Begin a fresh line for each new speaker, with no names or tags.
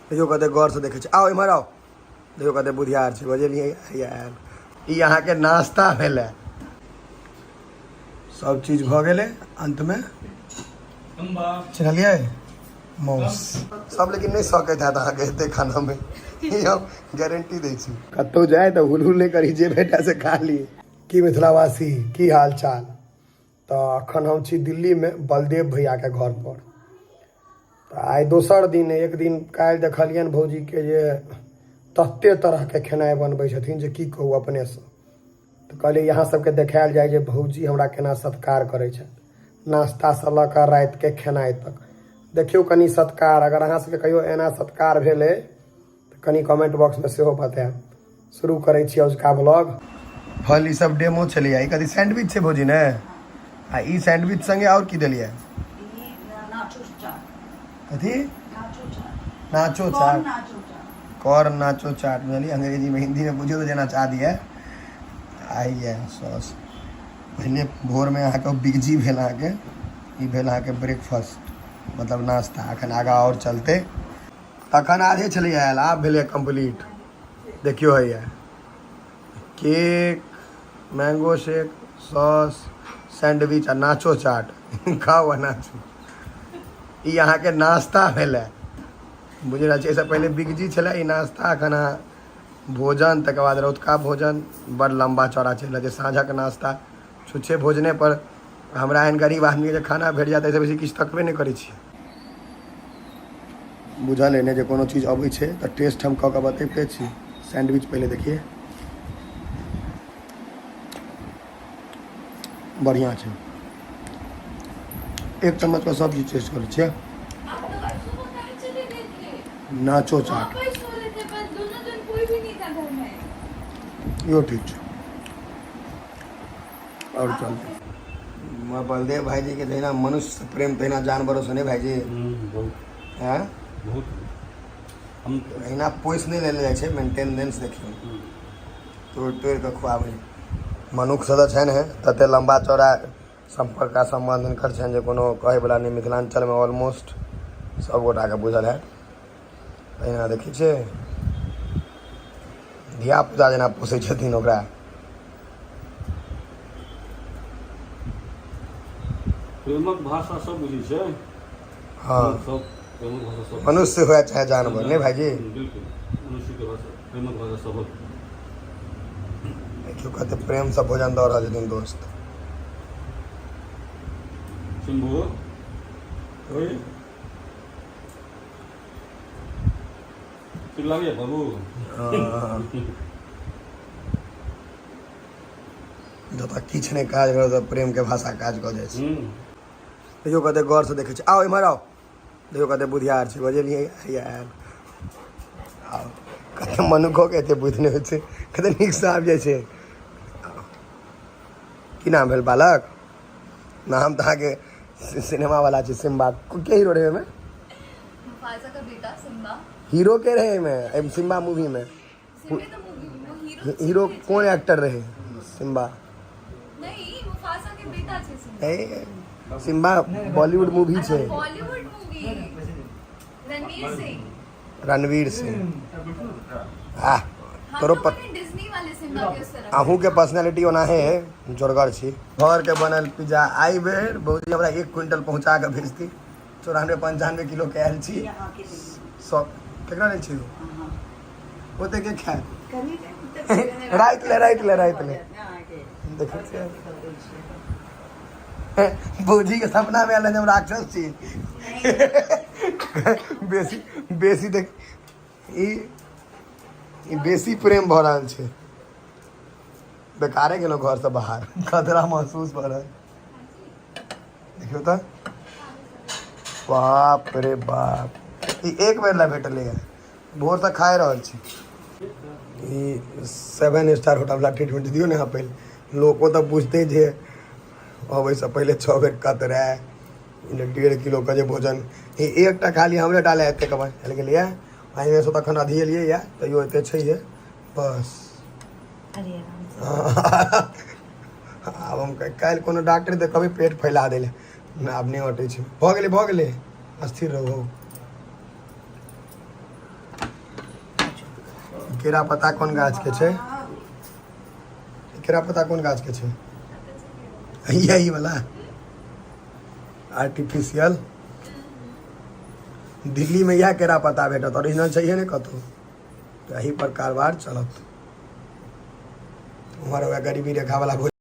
देखियौ कते गौरसँ देखै छै। आउ इम्हर आउ, देखियौ कते बुधियार छै। बजेलियै आयल। ई अहाँके नाश्ता भेलै, सब चीज भऽ गेलै। अन्तमे चिन्हलियै मौस सब, लेकिन नहि सकैत हैत अहाँके एते खानामे, ई हम गारंटी दै छी। कतहु जाय तऽ हुल हुल नहि करी, जे भेटै से खा ली। की मिथिलावासी, की हाल चाल? तऽ अखन हम छी दिल्लीमे बलदेव भैयाके घरपर। तऽ आइ दोसर दिन, एक दिन काल्हि देखलियनि भौजीके जे तते तरहके खेनाइ बनबै छथिन जे की कहू अपनेसँ। तऽ कहलियै अहाँ सबके देखायल जाय जे भौजी हमरा केना सत्कार करै छथि, नाश्तासँ लऽ कऽ रातिके खेनाइ तक। देखियौ कनि सत्कार, अगर अहाँ सबके कहियो एना सत्कार भेलै तऽ कनि कमेंट बॉक्समे सेहो बतायब। शुरू करै छी अजुका ब्लॉग। फल ई सब डेमो छलैया। ई कथी सैंडविच छै भौजी ने? आ ई सैंडविच संगे आओर की देलियै? कथी नाचो चाट, कॉर्न नाचो चाट बुझलियै? अंग्रेजीमे हिन्दीमे बुझियौ तऽ जेना चाह दिए। आइ सॉस पहिले भोरमे अहाँके बिगजी भेल, अहाँके ई भेल अहाँके ब्रेकफास्ट, मतलब नाश्ता। एखन आगाँ आओर चलतै। तखन आधे छलै आयल, आब भेलै कम्प्लीट। देखियौ हैया cake, mango shake, sauce, sandwich आ नाचो चाट। खाउ आ नाचू। ई अहाँके नाश्ता भेलै, बुझि रहल छी? एहिसँ पहिले बिगजी छलै, ई नाश्ता। एखन अहाँ भोजन, तकर बाद रौतका भोजन बड़ लम्बा चौड़ा चलि रहल छै। साँझक नाश्ता, छुच्छे भोजने पर हमरा एहन गरीब आदमीके जे खाना भेट जायत, एहिसँ बेसी किछु तकबे नहि करै छी। बुझल अइ ने जे कोनो चीज अबै छै तऽ टेस्ट हम कऽ कऽ बतैबते छी। सैंडविच पहिले देखिए, बढ़िआँ छै। एक चम्मचके सब्जी टेस्ट करै छियै। नाचो चाट इहो ठीक छै। आओर चलते बलदेव भाईजी के जहिना मनुष्य से प्रेम तहिना जानवरों से नहीं भाईजी?
बहुत।
हैं?
बहुत। हम
एहिना पोसि नहि लेल जाइ छै, मेंटेनेंस देखियौ, तोड़ि तोड़ि कऽ खुआबै। मनुक्खसँ तऽ छनि हे तते लम्बा चौड़ा सम्पर्क आ सम्बन्ध हिनकर छनि जे कोनो कहैवला नहि। मिथिलाञ्चलमे ऑलमोस्ट सब गोटाके बुझल हैत। एहिना देखै छियै धियापुता जेना पोसै छथिन ओकरा।
प्रेमक भाषा सब बुझै छै।
हँ।
सब प्रेमक भाषा सब।
मनुष्य हुए चाहे जानवर, नहि भाईजी?
बिल्कुल, मनुष्य के भाषा, प्रेमक भाषा सबक।
देखियौ कते प्रेमसँ भोजन दऽ रहल छथिन दोस्त।
शंभू ओए ठीक लागैया बाबू?
हँ। जतऽ किछु नहि काज भेल तऽ प्रेमके भाषा काज कऽ जाइ छै। देखियौ कते गौरसँ देखै छै। आउ इम्हर आउ, देखियौ कते बुधियार छै। बजेलियै आयल। आउ, कते मनुखोके एते बुद्धि नहि होइ छै, कते नीकसँ आबि जाइ छै। की नाम भेल बालक? नाम तऽ अहाँके सिनेमा वाला छै, सिम्बा। के हीरो रहै ओहिमे?
मुफासा का बेटा सिम्बा।
हीरो के रहै एहिमे, एहिमे सिम्बा मूवी में?
सिम्बे तो मूवी वो हीरो।
हीरो कोन एक्टर रहै सिम्बा?
नहीं, मुफासा के बेटा छे सिम्बा।
ए, सिम्बा बॉलीवुड मूवी छै।
बॉलीवुड मूवी, रणवीर सिंह।
रणवीर सिंह। आ
हम
तोरो
लोगों
पर
ने डिज्नी वाले सिम्बा के उस तरफ।
अहूँके पर्सनैलिटी ओनाहे जोरगर छी। घरके बनल पिज्जा आई बेर भौजी हमरा 1 क्विंटल पहुँचा कऽ भेजती। 94 95 किलो के आयल छी। सौ केकरा लेल छी? ओते के खायत? राति ले, राति ले, राति ले। देखै छियै भौजी के सपना में आयल हम राक्षस छी। बेसी बेसी देख, ई ई बेसी प्रेम भऽ रहल छै। बेकारे गेलहुँ घरसँ बाहर, खतरा महसूस भऽ रहल। देखियौ तऽ, बाप रे बाप, ई एक बेर लए भेटलैए, भोरसँ खाए रहल छी। ई 7 स्टार होटलवला ट्रीटमेंट दियौ ने अहाँ पहिले। लोको तऽ बुझतै जे अबैसँ पहिले 6 बेर कतराए 1.5 किलोके जे भोजन। ई एकटा खाली हमरे डाले एतेक चलि गेलैए। एहिमेसँ तखन अधी एलियैए तैयो एते छैहे बस। आब हम काल्हि कोनो डॉक्टर देखबै पेट फैला दै लए। आब नहि अटै छै। भऽ गेलै, भऽ गेलै, स्थिर रहू। केरा पत्ता कोन गाछ के छै? केरा पत्ता कोन गाछ के छै? यही वाला आर्टिफिशियल। दिल्ली में इएह केरा पत्ता भेटत, ओरिजिनल छैहे ने कतहु। तऽ एही पर कारबार चलत। उम्हर वएह गरीबी रेखा वाला भोजन।